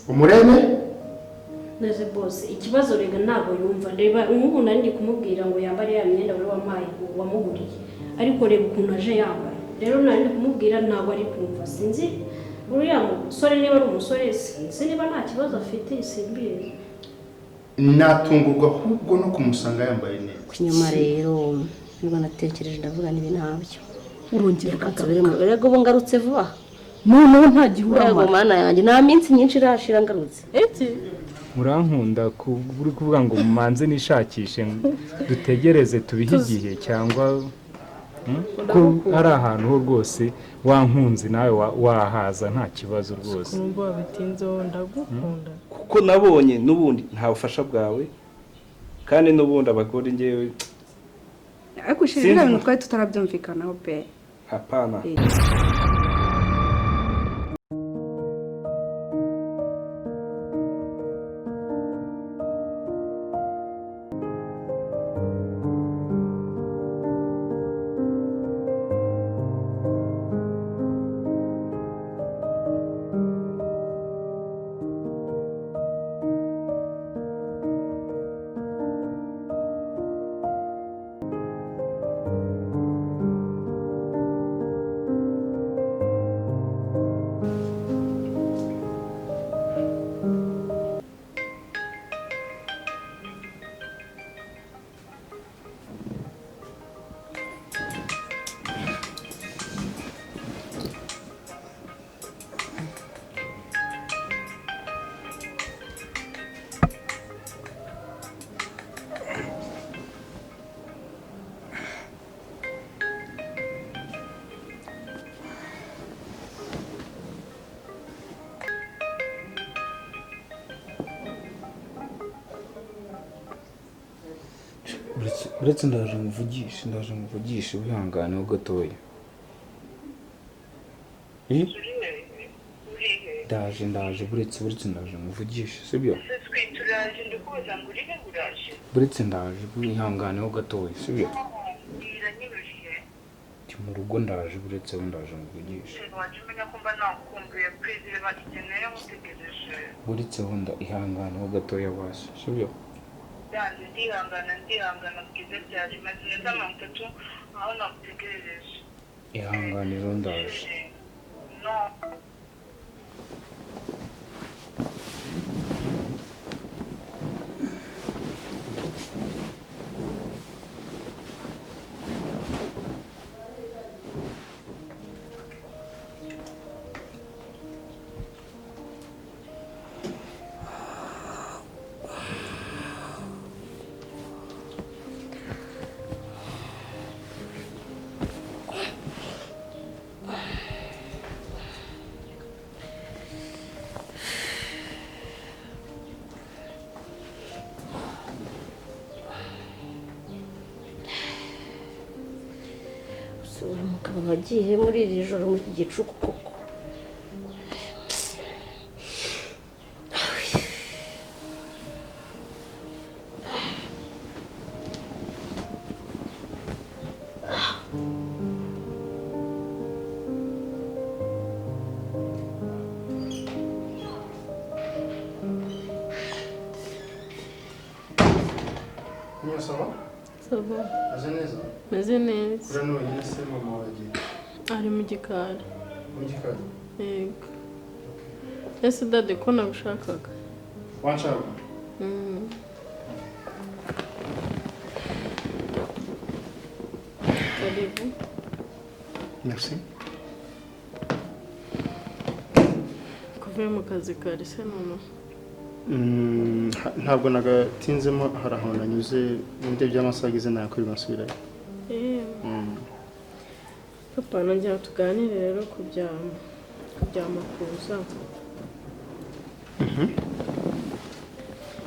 Umurebe. Neze bose ikibazo rega ntabwo yumva. Reba nk'ubu nari ndi kumubwira ngo yambare ya myenda wari wampaye wamuguriye, ariko reba ukuntu aje yambaye. Rero nari ndi kumubwira ntabwo ari kumva. Sinzi uriya musore niba ari umusore, sinzi niba nta kibazo afite, simbizi. Natungurwa ahubwo no kumusanga yambaye neza. Nyuma rero nibwo natekereje ndavuga nibi ntabyo. Urongera Nsubire mu rego ubu ngarutse vuba. Noneho nta gihe uramara. Yego mana yanjye nta minsi myinshi irashira ngarutse. Iki? Murankunda uri kuvuga ngo mumanze nishakishe dutegereze tubihe igihe cyangwa ko ari ahantu ho rwose wankunze nawe wahaza nta kibazo rwose. Nubwo wabitinzeho ndagukunda. Kuko nabonye n'ubundi nta bufasha bwawe kandi n'ubundi abagore ngewe. Ariko shira biriya bintu twari tutarabyumvikanaho pe. Hapana. Uretse ndaje muvugishe wihangane ho gatoya. Ndaje buretse ndaje muvugishe, sibyo? Buretse ndaje wihangane ho gatoya, sibyo? Ndi mu rugo ndaje buretse ndaje muvugishe. Buretse ho ihangane ho gatoya basi, sibyo? Ndihangana bwiza cyane maze iminota 30 aho nagutegerereje. Ihangane rero ndaje. No. Wagiye muri iri joro mu gicuku koko. Ça va? Meze neza. Ura none se mama wagiye? Ari mu gikari. Mu gikari? Yego. Ese dade ko nagushakaga? Wanshaka? Karibu. Merci. Kuvuye mu kazi kare se mama? Ntabwo nagatinzemo, hari ahantu nanyuze mu by'amasaha ageze nakwirwa nsubirayo. Papa nongera tuganire rero ku bya Makuza.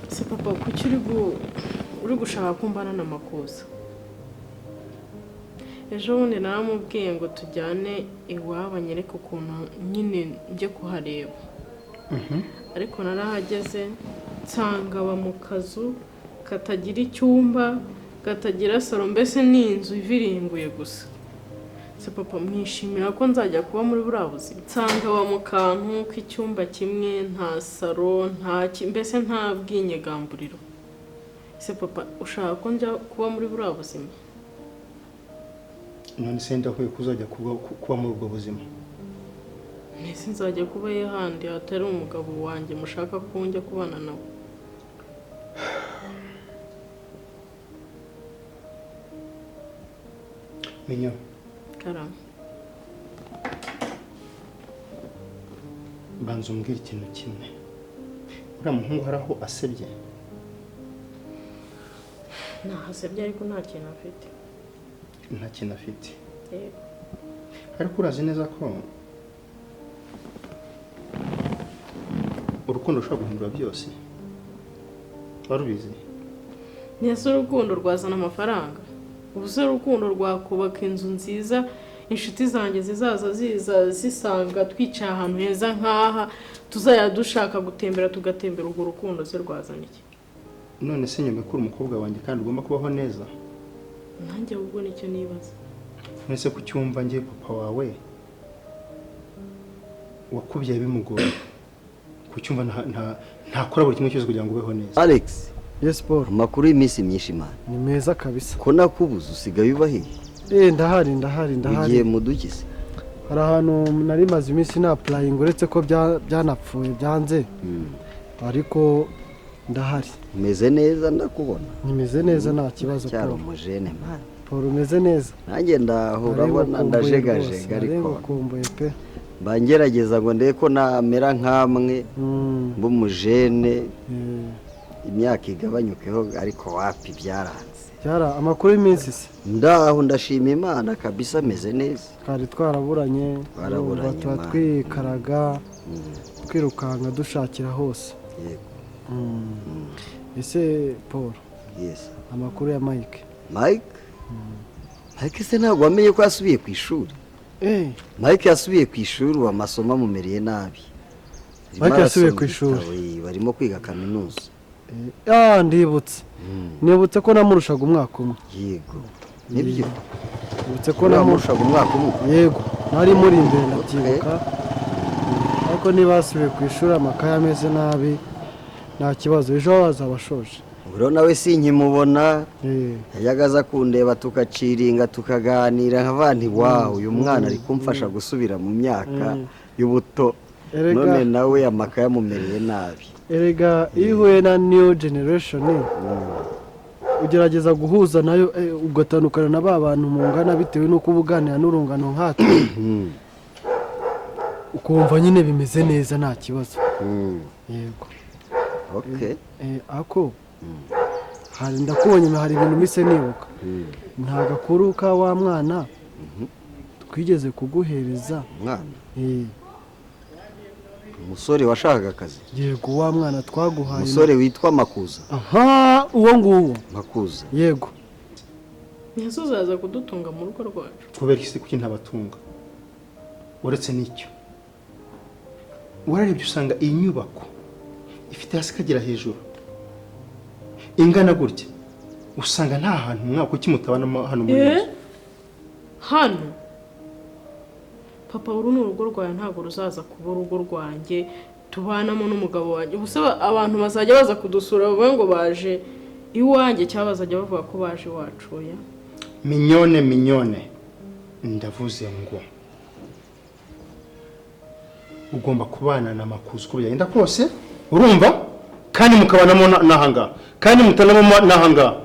Se papa kuki uri gushaka kumbana na Makuza? Ejo bundi naramubwiye ngo tujyane iwabo anyereke ukuntu nyine njye kuhareba. Ariko narahageze nsanga aba mu kazu katagira icyumba, katagira salo, mbese ni inzu iviringuye gusa. Se Se papa, mwishimira ko nzajya kuba muri buriya buzima, nsanga aba mu kantu k'icyumba kimwe, nta saro, nta mbese nta bwinyegamburiro. Se papa, ushaka ko njya kuba muri buriya buzima? None se ndakwiye kuzajya kuba muri ubwo buzima? Mbese nzajya kuba he handi hatari umugabo wanjye mushaka ko njya kubana nawe? Minyo. Karame. Banza umbwire ikintu kimwe. Uriya muhungu hari aho asebye? Ntahasebye, ariko nta kintu afite. Nta kintu afite. Yego. Ariko urazi neza ko urukundo rushobora guhindura byose? Wari ubizi? Nese urukundo rwazana amafaranga? Ubu se urukundo rwakubaka inzu nziza, inshuti zanjye zizaza ziza zisanga twicaye ahantu heza nk'aha, tuzajya dushaka gutembera tugatembera, urwo rukundo se rwazana iki? None se nyuma ko uri umukobwa wanjye kandi ugomba kubaho neza? Nanjye ahubwo nicyo nibaza. None se kucyumva njye papa wawe wakubyaye bimugoye, kucyumva ntakora buri kimwe cyose kugira ngo ubeho neza? Alex. Yes Paul. Amakuru y'iminsi myinshi man. Ni meza kabisa. Ko nakubuze usigaye uba he? Ndahari ndahari ndahari. Ugiye mu dukize? Hari ahantu nari maze iminsi na applying, uretse ko byanapfuye byanze. Ariko ndahari. Umeze neza ndakubona. Nimeze neza nta kibazo Paul. Cyaro umujene man. Paul umeze neza. Nanjye ndaho urabona ndajegajega ariko. Ngukumbuye pe. Bangerageza ngo ndebe ko namera nkamwe mbumujene. Imyaka igabanyukeho ariko wapi byaranze. Cyara amakuru y'iminsi se? Ndaho ndashima Imana kabisa ameze neza. Twari twaraburanye, twikaraga, twirukanka dushakira hose. Yego. Ese Paul. Yes. Amakuru ya Mike. Mike? Mike se ntabwo wamenye ko yasubiye ku ishuri? Mike yasubiye ku ishuri, amasomo amumereye nabi. Mike yasubiye ku ishuri. Barimo kwiga kaminuza. Ndibutse. Nibutse ko namurushaga umwaka umwe. Yego. Nibyo. Nibutse ko namurushaga umwaka umwe. Yego. Nari muri imbere ndabyibuka. Ariko niba yasubiye ku ishuri amakaye ameze nabi nta kibazo, ejo bazabashoje. Ubwo nawe sinkimubona. Yajyaga aza kundeba tukaciringa tukaganira nkavuga nti wow, uyu mwana ari kumfasha gusubira mu myaka y'ubuto. None nawe amakaye amumereye nabi. Erega iyo uhuye na new generation ugerageza guhuza nayo, ugatandukana na ba bantu mungana bitewe n'uko ubuganira n'urungano nkatwe, ukumva nyine bimeze neza nta kibazo. Yego. Okay. Ako hari ndakubonye hari ibintu mise nibuka. Nta gakuru ka wa mwana twigeze kuguhereza. Mwana? Umusore washakaga akazi? Yego, wa mwana twaguhaye. Umusore witwa Makuza. Aha, uwo nguwo. Makuza. Yego. Yesu uzaza kudutunga mu rugo rwacu. Kubera iki kuki ntabatunga? Uretse n'icyo. Wararebye usanga iyi nyubako ifite hasi kagera hejuru ingana gutya, usanga nta hantu mwaka kuki mutabana hano muri nzu. Hano papa, uru ni urugo rwawe, ntabwo ruzaza kuba urugo rwanjye tubanamo n'umugabo wanjye. Ubu abantu bazajya baza kudusura bavuga ngo baje iwanjye cyangwa bazajya bavuga ko baje iwacu. Oya. Minyone minyone, ndavuze ngo ugomba kubana na Makuza uko byagenda kose, urumva? Kandi mukabanamo n'ahanga, kandi mutanamo n'ahanga,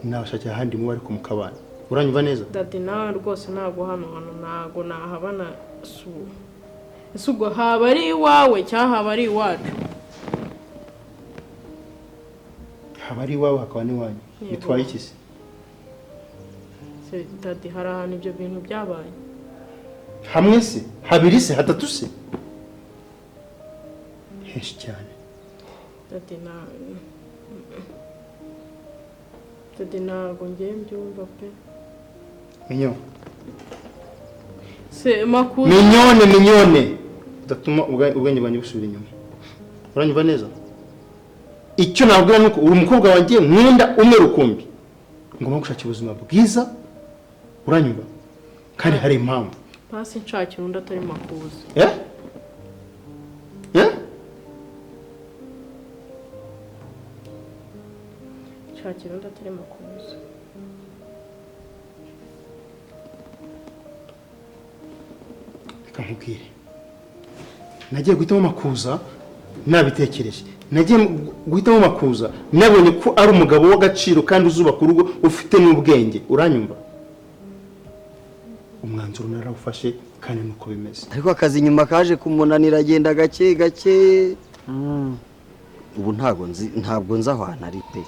nabashakira ahandi muba ariko mukabana. Uranyumva neza? Dadi nawe rwose ntabwo hano hano ntabwo nahabana. Ese ubwo haba ari iwawe cyangwa haba ari iwacu? Haba ari iwawe hakaba n'iwanyu. Bitwaye iki se? Dadi hari ahantu ibyo bintu byabaye. Hamwe se, habiri se, hatatu se, henshi cyane. Dadi ntabwo ngiye mbyumva pe. Minyo. Se Makuza. Minyone minyone. Udatuma ubwenge bwanjye busubira inyuma. Uranyumva neza? Icyo nabwira nuko uri umukobwa wanjye nkunda umwe rukumbi. Ngomba gushakira ubuzima bwiza. Uranyumva? Kandi hari impamvu. Basi nshakira undi atari Makuza. Eh? Eh? Nshakira undi atari Makuza. Reka nkubwire. Nagiye guhitamo Makuza nabitekereje. Nagiye guhitamo Makuza nabonye ko ari umugabo w'agaciro kandi uzubaka urugo ufite n'ubwenge. Uranyumva? Umwanzuro narawufashe kandi nuko bimeze. Ariko akazi nyuma kaje kumunanira agenda gake gake. Ubu ntabwo nzi aho hantu ari pe.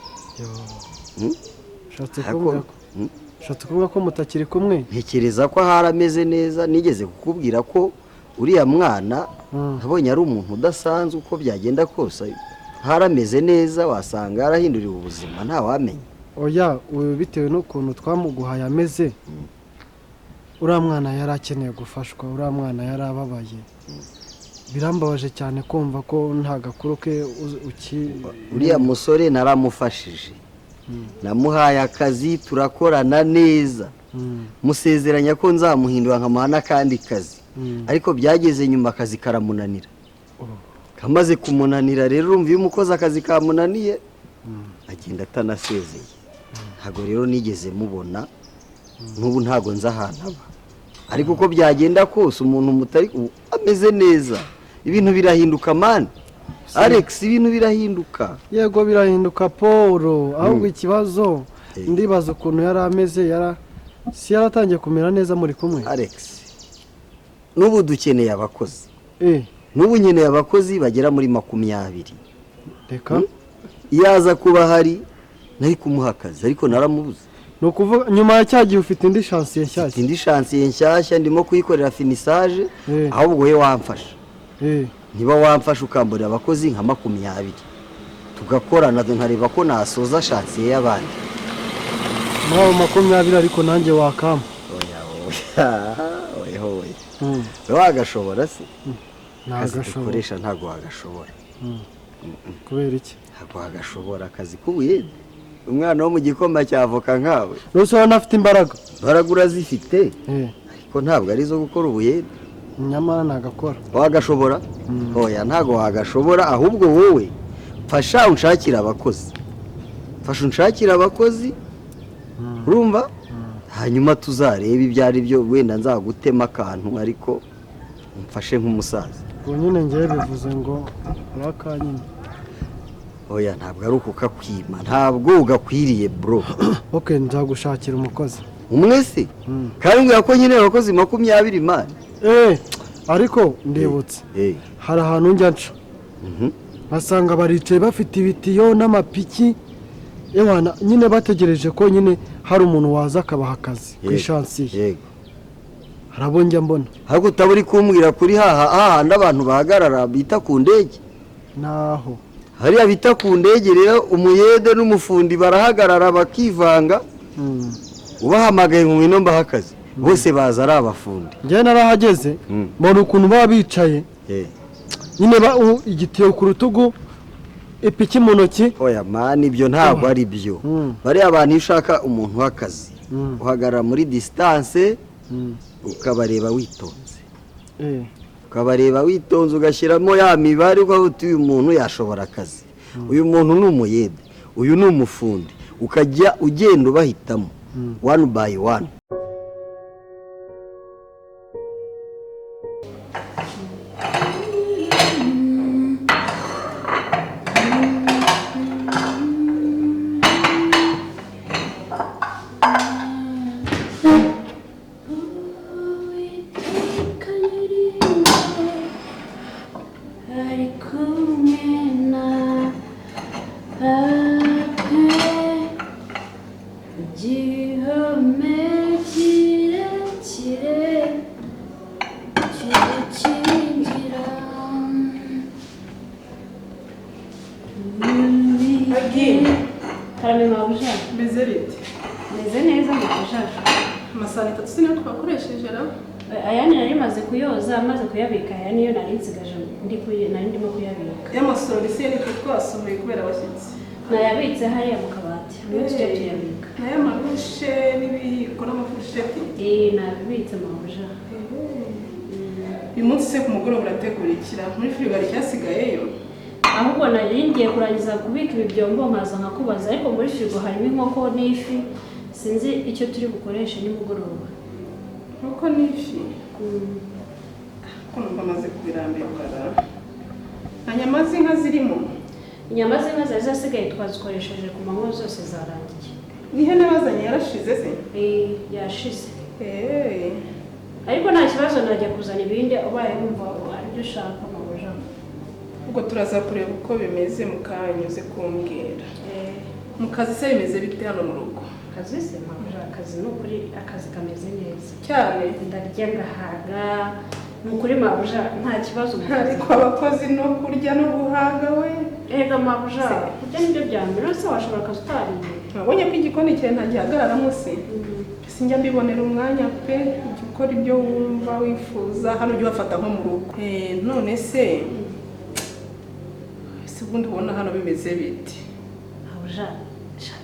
Ushatse kuvuga ko mutakiri kumwe? Ntekereza ko ahari ameze neza. Nigeze kukubwira ko uriya mwana nabonye ari umuntu udasanzwe, uko byagenda kose ahari ameze neza, wasanga yarahinduriwe ubuzima ntawamenya. Oya, ubu bitewe n'ukuntu twamuguhaye ameze, uriya mwana yari akeneye gufashwa, uriya mwana yari ababaye. Birambabaje cyane kumva ko nta gakuru ke uki. Uriya musore naramufashije, namuhaye akazi, turakorana neza, musezeranya ko nzamuhindura nkamuha n'akandi kazi. Ariko byageze nyuma akazi karamunanira. Kamaze kumunanira rero, urumva iyo umukozi akazi kamunaniye agenda atanasezeye. Ntabwo rero nigeze mubona, n'ubu ntabwo nzi ahantu aba. Ariko uko byagenda kose umuntu mutari ameze neza, ibintu birahinduka man. Alex, ibintu birahinduka. Yego birahinduka Paul, ahubwo ikibazo ndibaza ukuntu yari ameze, si yaratangiye kumera neza muri kumwe. Alex, n'ubu dukeneye abakozi. N'ubu nkeneye abakozi bagera muri 20. Reka iyo aza kuba hari nari kumuha akazi, ariko naramubuze. Nukuvuga nyuma ya cyagiye ufite indi chantier nshyashya. Ufite indi chantier nshyashya, ndimo kuyikorera finissage, ahubwo we wamfasha. Niba wamfasha ukamburira abakozi nka 20 tugakorana, nkareba ko nasoza chantier y'abandi. Muri abo 20 ariko nanjye wakama. Oya oya oya. Wagashobora se? Nagashobora. Ukoresha ntago wagashobora. Kubera iki? Ntago wagashobora akazi k'ubuyede. Umwana wo mu gikoma cya avoka nkawe. Nusubona afite imbaraga. Imbaraga urazifite. Ariko ntabwo ari zo gukora ubuyede. Nyamara nagakora. Wagashobora? Oya ntago wagashobora, ahubwo wowe fasha unshakira abakozi. Fasha unshakira abakozi. Urumva? Hanyuma tuzareba ibyo ari byo, wenda nzagutema akantu ariko umfashe nk'umusaza. Ubwo nyine ngiye bivuze ngo urakanyine. Oya ntabwo ari ukukakwima, ntabwo ugakwiriye bro. Okay, nzagushakira umukozi. Umwe se? Kandi mbwira ko nyine abakozi 20 man. Ariko ndibutse. Hari ahantu njya nca. Basanga baricaye bafite ibitiyo n'amapiki. Ewana nyine bategereje ko nyine hari umuntu waza akabaha akazi ku ishansiye. Yego. Harabo njya mbona. Ariko utaburi kumbwira kuri hahandi abantu bahagarara bita ku ndege. Naho. Hariya bita ku ndege rero umuyede n'umufundi barahagarara bakivanga. Ubahamagaye ngo ngwino mbahe akazi. Bose baza ari abafundi. Njye narahageze mbona ukuntu baba bicaye. Nyine igitiyo ku rutugu, ipiki mu ntoki. Oya man, ibyo ntabwo ari byo. Bariya abantu iyo ushaka umuntu w'akazi uhagarara muri distance ukabareba witonze. Ukabareba witonze ugashyiramo ya mibare ukavuga uti uyu muntu yashobora akazi, uyu muntu ni umuyede, uyu ni umufundi, ukajya ugenda ubahitamo one by one. Meze neza mabuja. Amasahani 3 siniyo twakoresheje ra? Aya nari maze kuyoza, maze kuyabika, aya niyo nari nsigaje nari ndimo kuyabika. Y'amasorori se nitwe twasohoye kubera abashyitsi. Nayabitse hariya mu kabati. Niyo tujya tuyabika. N'aya marushe n'ibiyiko n'amafurusheti? Nabibitse mabuja. Uyu munsi se ku mugoroba urategura ikira? Muri firigo hari icyasigayeyo? Ahubwo nari ngiye kurangiza kubika ibi byombo nkaza nkakubaza, ariko muri firigo harimo inkoko n'ifi, sinzi icyo turi bukoreshe nimugoroba. Inkoko n'ifi? Ko numva maze kubirambirwa ra. Nta nyama z'inka zirimo? Inyama z'inka zari zasigaye twazikoresheje ku manywa zose zarangiye. N'ihene bazanye yarashize se? Yashize. Ariko nta kibazo, najya kuzana ibindi ubaye wumva aribyo ushaka mabuja. Ubwo turaza kureba uko bimeze mukanyuze kumbwira. Mu kazi se bimeze bite hano mu rugo? Akazi se mabuja, akazi ni ukuri, akazi kameze neza cyane. Ndarya ngahaga, ni ukuri mabuja, nta kibazo mu kazi. Ariko abakozi no kurya no guhaga we. Ega mabuja, kurya nibyo bya mbere, se washobora akazi utariye? Nabonye ko igikoni cyawe ntagihagararamo se. Sinjya mbibonera umwanya pe, ujya ukora ibyo wumva wifuza, hano ujya ubafata nko mu rugo. None se ubundi ubona hano bimeze bite? Mabuja,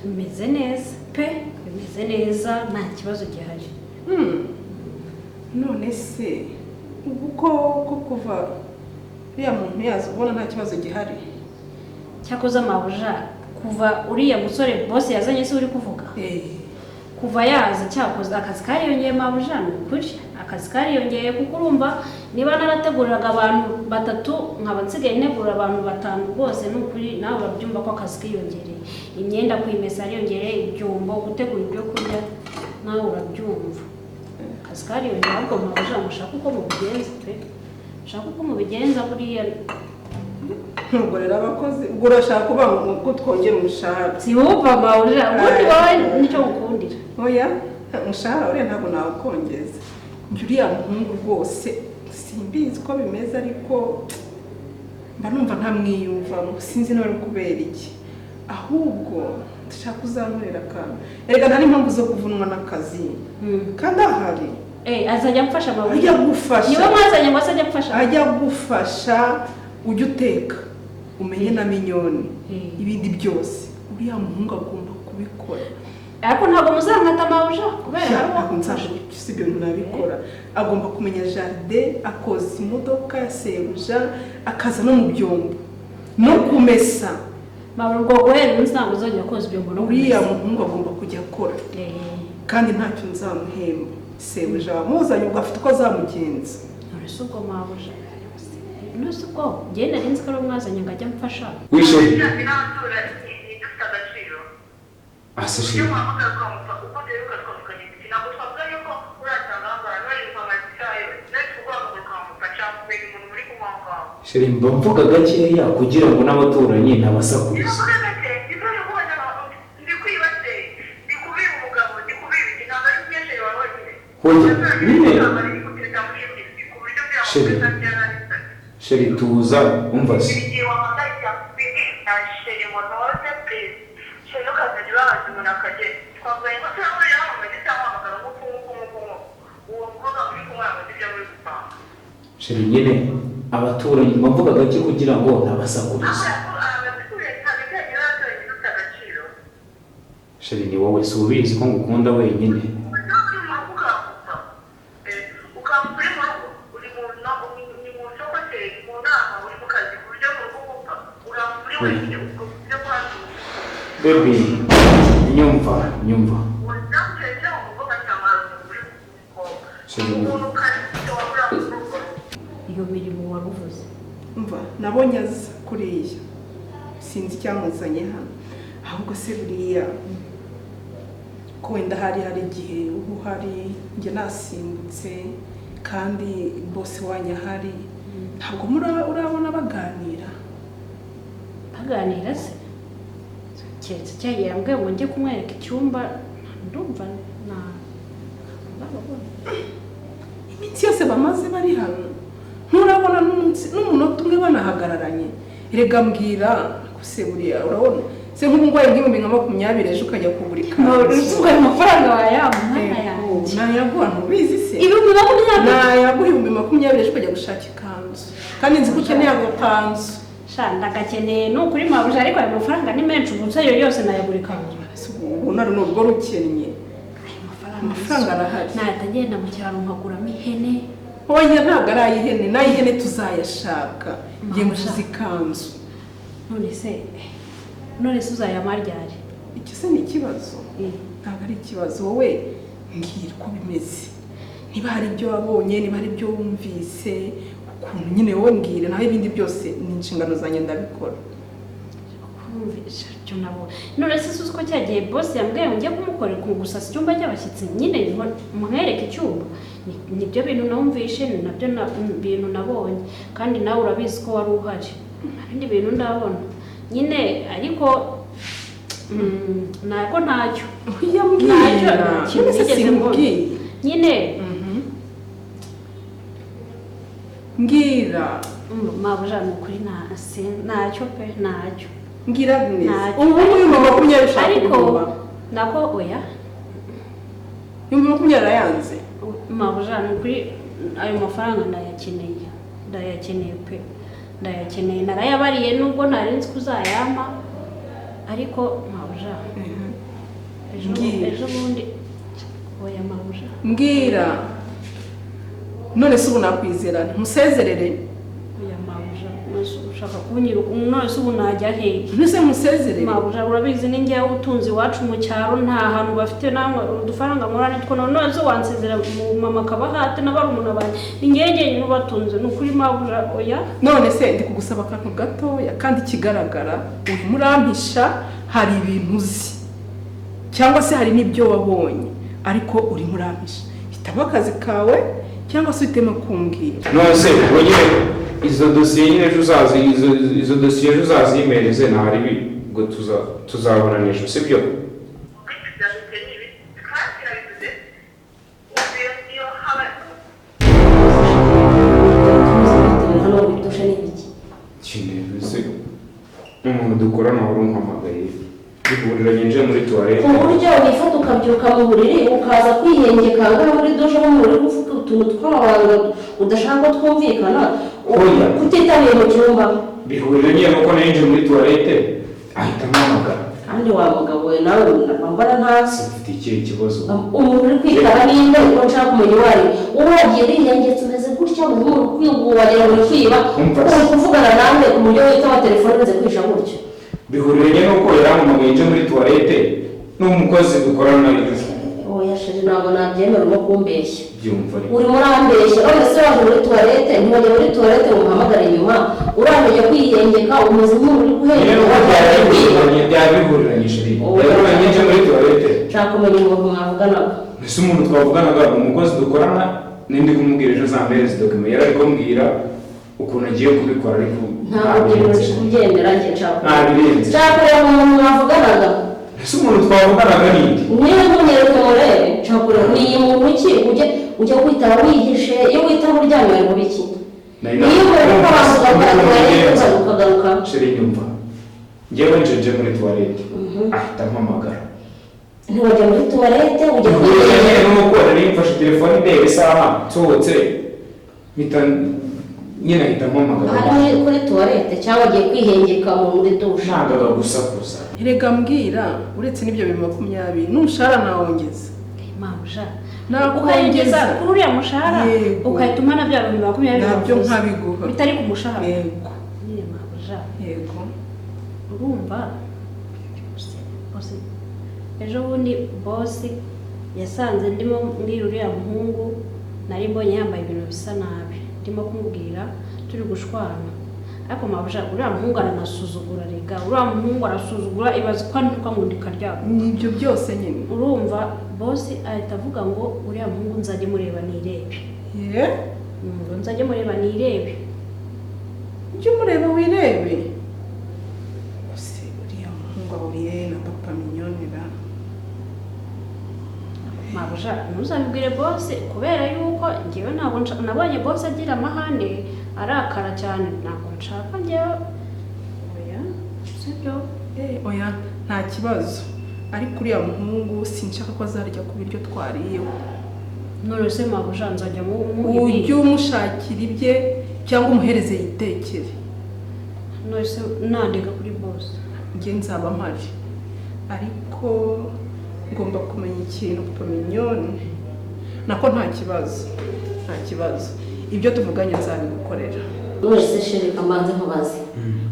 bimeze neza pe, bimeze neza, nta kibazo gihari. None se ubu ko kuva uriya muntu yaza ubona nta kibazo gihari? Cyakoze mabuja, kuva uriya musore boss yazanye se uri kuvuga? Kuva yaza cyakoze akazi kariyongeye mabuja, ni ukuri akazi kariyongeye, kuko urumva niba narateguriraga abantu batatu nkaba nsigaye ntegura abantu batanu rwose, ni ukuri nawe urabyumva ko akazi kiyongereye. Imyenda kuyimesa yariyongereye, ibyombo, gutegura ibyo kurya, nawe urabyumva akazi kariyongeye. Ahubwo mabuja mushaka uko mubigenza pe, mushaka uko mubigenza buriya. Ubwo rero abakozi ubwo urashaka kuba ngo twongere umushahara? Si wumva mabuja, ubundi wowe nicyo ngukundira. Oya, umushahara uriya ntabwo nawukongeza. Njye uriya muhungu rwose simbizi ko bimeze, ariko mba numva ntamwiyumvamo, sinzi niba ari kubera iki. Ahubwo ndashaka uzankorera akantu. Erega nta n'impamvu zo kuvunwa n'akazi kandi ahari. Azajya amfasha mabuja? Ajya gufasha. Niwe mwazanye ngo azajya amfasha? Ajya gufasha, ujye uteka umenye na minyoni ibindi byose uriya muhungu agomba kubikora. Ariko ntabwo muzankata mabuja kubera ntabwo nzashobora, ibyo bintu nabikora. Agomba kumenya jardin, akoza imodoka ya sebuja, akaza no mu byombo no kumesa. Mabuja ubwo guhera umunsi ntabwo uzongera koza ibyombo no kumesa. Uriya muhungu agomba kujya akora kandi ntacyo nzamuhemba. Sebuja wamuzanye ubwo afite uko azamugenza. None se ubwo mabuja, none se ubwo njye nari nzi ko ari umwazanye ngo ajye amfasha. Wishe Sheri, mba mvuga gakeya kugira ngo n'abaturanyi ntabasakurize. Sheri, Sheri tuza umva se. Sheri nyine abaturanyi mba mvuga gake kugira ngo ntabasakurize. Sheri ni wowe si ubizi ko ngukunda wenyine. Baby, nyumva, nyumva. Iyo mirimo waruvuze. Umva, nabonye aza kuriya. Sinzi icyamuzanye hano. Ahubwo se buriya ko wenda hari igihe ubu hari njye nasimbutse kandi bose wanyu ahari, ntabwo urabona baganira? Baganira se? Keretse cyagiye yambwiye ngo njye kumwereka icyumba, ndumva na iminsi yose bamaze bari hano nturabona n'umunota umwe banahagararanye. Erega mbwira se buriya urabona se nk'ubu ngwaye nk'ibihumbi 20 ejo ukajya kugura ikanzu. Ubwo ayo mafaranga wayamuha? Nayaguha, ntubizi se? 20,000? Nayaguha 20,000 ejo ukajya gushaka ikanzu, kandi nzi ko ukeneye agakanzu. Sha ndagakeneye ni ukuri mabuja, ariko ayo mafaranga ni menshi, ubu se ayo yose nayagura ikanzu? Ubu nari nubwo rukennye, amafaranga arahari. Nahita ngenda mu cyaro nkaguramo ihene. Oya, ntabwo ari ay'ihene, n'ay'ihene tuzayashaka. Ngiye nguze ikanzu. None se uzayampa ryari? Icyo se ni ikibazo? Ntabwo ari ikibazo. Wowe mbwira uko bimeze, niba hari ibyo wabonye, niba hari ibyo wumvise, ukuntu nyine wowe mbwira, naho ibindi byose ni inshingano zanjye, ndabikora. Kumvisha ibyo nabo. None se uzi ko cyagiye boss yambwiye ngo njye kumukorera gusasa icyumba cy'abashyitsi, nyine mwereke icyumba? Nibyo bintu numvishe, ni nabyo bintu nabonye, kandi nawe urabizi ko wari uhari. Nta bindi bintu ndabona nyine, ariko ntabwo ntacyo. Mbwira. Ntacyo None se nigeze mbona. sinkubwiye? Nyine. Mbwira. Mabuja, ni ukuri ntacyo pe, ntacyo. Mbwira neza. Ntacyo. Ubu ngubu 20,000 ushaka Ariko kugura? nako oya. 20,000 arayanze. Mabuja, ni ukuri ayo mafaranga ndayakeneye, ndayakeneye pe, ndayakeneye. Narayabariye nubwo ntari nzi ko uzayampa, ariko mabuja, ejo Mbwira. Ejo bundi, oya mabuja. Mbwira. None se ubu nakwizera ntusezerere? Oya mabuja, none se ushaka kunyiruka? None se ubu najya hehe? Ntuse nkusezerere? Mabuja, urabizi ni njyewe utunze iwacu mu cyaro, nta hantu bafite namwe udufaranga nkora nitwo. None se wansezera mu mama akaba hate na barumuna banjye? Ni njyewe njyenyine ubatunze, ni ukuri mabuja, oya. None se ndi kugusaba akantu gatoya, kandi ikigaragara urimo urampisha. Hari ibintu uzi cyangwa se hari n'ibyo wabonye, ariko urimo urampisha. Hitamo akazi kawe cyangwa se uhitemo kumbwira. None se ubwo nyine izo dosiye nyine ejo uzazi, izo dosiye ejo uzazimereze, ntari ubwo tuzabonana ejo, sibyo? Hano muri dushe ni ibiki? Kintu se n'umuntu dukorana wari umpamagaye, duhuriranye nje muri Ku tuwarete. buryo wifata ukabyuka mu buriri ukaza kwihengeka ngaha muri dushe, nko muri kuvuga utuntu tw'amabanga udashaka ko twumvikana? Oya. Kutitabira mu cyumba. Bihuriranye nuko nari nje muri tuwarete ahita ampamagara. Kandi wa mugabo we, nawe mbona ntazi. Ufite ikihe kibazo? Umuntu uri kwitaba ninde? Uko nshaka kumenya uwo ari we. Wagiye wihengetse umeze gutya, umuntu kwiguha wagira ngo uri kwiba. Umva. Uri kuvugana nawe ku buryo witaba telefone urenze kwisha gutya? Bihuriranye nuko yarampamagaye nje muri tuwarete, n'umukozi dukorana nawe. Oya chéri, ntabwo nabyemera, urimo kumbeshya. Byumva ariko. Urimo urambeshya. None se waje muri tuwarete, ntiwajya muri tuwarete ngo umuhamagare nyuma? Uramenye kwihengeka umeze nk'umuntu uri Nyine guhengeka. nuko byari bihuriranye, byari bihuriranye chéri, yarampamagaye nje muri tuwarete. Nshaka kumenya umuntu mwavuganaga. Ese umuntu twavuganaga ni umukozi dukorana, nindi kumubwira ejo zampereza document. Yari ari kumbwira ukuntu agiye kubikora, ariko Ntabwo ibyo bintu ndi kubyemera njye. Nshaka Nta birenze. Nshaka kureba umuntu mwavuganaga. Ese umuntu twavuganaga ni nde? Niba ntunyereke murebe, nshaka kureba ni muntu ki ujya kwitaba wihishe. Iyo witaba uryamye wari mu biki? Nari Niyo ubona ko abantu bakora tuwarete ukagaruka. Chéri, nyumva, njyewe nje muri tuwarete ahita ampamagara. Ntiwajya muri tuwarete ujya Bihuriranye kwihengeka. Nuko nari mfashe telefone ndeba isaha, nsohotse mpita nyine ahita ampamagara. Aha ni kuri tuwarete cyangwa agiye kwihengeka muri dushe? Ntangaga gusakuza. Erega mbwira, uretse n'ibyo 20,000 n'umushahara nawongeza. Mabuja, Nakongeza. ukayongeza kuri uriya mushahara? Yego. Ugahita umpa bya 20,000 Nabyo wavuze? nkabiguha. Bitari ku mushahara? Yego. Nyine mabuja, Yego. urumva boss, ejo bundi boss yasanze ndimo mbwira uriya muhungu nari mbonye yambaye ibintu bisa nabi, ndimo kumubwira turi gushwana. Ariko mabuja, uriya muhungu aranasuzugura rega, uriya muhungu arasuzugura. Ibaze ko antuka ngo ndikaryama. Nibyo byose nyine. Urumva boss ahita avuga ngo uriya muhungu nzajye mureba nirebe. Ye. Ngo nzajye mureba nirebe. Ujye umureba wirebe. Gusa uriya muhungu ahuriye na papa Mignone ra? Mabuja, ntuzabibwire boss, kubera yuko njyewe ntabwo nabonye boss agira amahane, arakara cyane. Ntabwo nshaka njyewe, oya, sibyo. Eh, oya, nta kibazo, ariko uriya muhungu sinshaka ko azarya ku biryo twariyeho. None se mabuja, nzajya mu Ujye umushakira ibye cyangwa umuhereze yitekere. None nandega kuri boss? Njye nzaba mpari, ariko ngomba kumenya ikintu papa Mignone. Nako nta kibazo, nta kibazo, ibyo tuvuganye nzabigukorera. None chéri, kamanze nkubaze,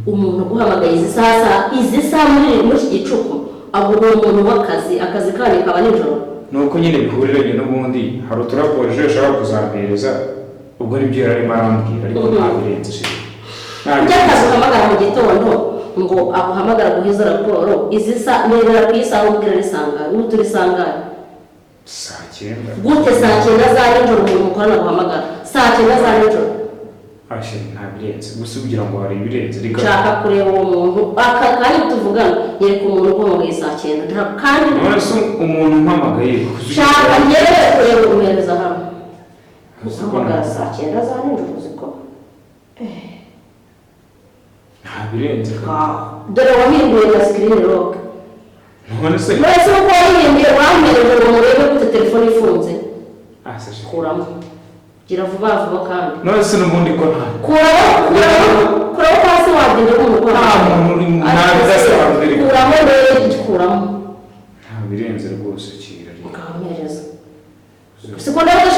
umuntu uguhamagaye izi saha, izi saha muri iki gicuku, aguha umuntu w'akazi, akazi kanyu kaba nijoro? Nuko nyine bihuriranye n'ubundi hari uturaporo ejo yashaka kuzampereza, ubwo nibyo yari arimo arambwira, ariko ntabirenze chéri. Ujya akazi uhamagara mu gitondo ngo aguhamagara guhiza raporo izi sa, ndebera ku isaha ubwira risangane, ubu turi sangane. Saa 9. Gute saa 9 za nijoro umuntu mukorana guhamagara saa 9 za nijoro? Chéri, ntabirenze, gusa ugira ngo hari ibirenze reka. Nshaka kureba uwo muntu aka kanya tuvugana, nyereka umuntu uguhamagaye saa 9 kandi. None se umuntu umpamagaye? Nshaka ngewe kureba umuhereza hano uhamagara saa 9 za nijoro, uzi ko Ntabirenze. Dore wahinduye na screen lock. None se Mbese uko wayihinduye, wamwereje ngo murebe gute telefone ifunze? Ah, sashe. Kuramo, gira vuba vuba kandi. None se n'ubundi ko nta Kuramo, kuramo, kuramo hasi, wagenda uri Nta muntu uri nta bidasanzwe reka. Kuramo rero, kuramo. Ntabirenze rwose, kira. Ukampereza, siko ndabona.